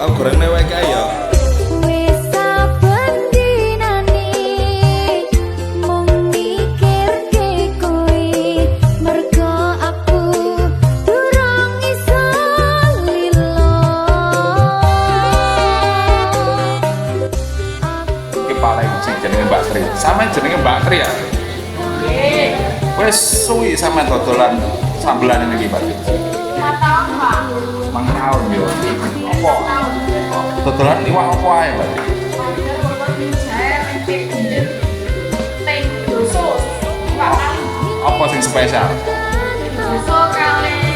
Aku goreng lewek kae ya. Wis saben dinane mung mikirke kowe, mergo aku durung iso lilo. Iki paling sing jenenge Mbak Tri. Sampeyan jenenge Mbak Tri ya? Nggih. Wis suwi sampean dodolan sambelan ini iki, Mbak Tri? 5 tahun, Pak. 5 tahun yo. Apa? Dodolan iwak apa ae, Mbak Tri? Jahe, tempe, kunir, tempe, sus, iwak kali. Apa sing spesial? Susu kali.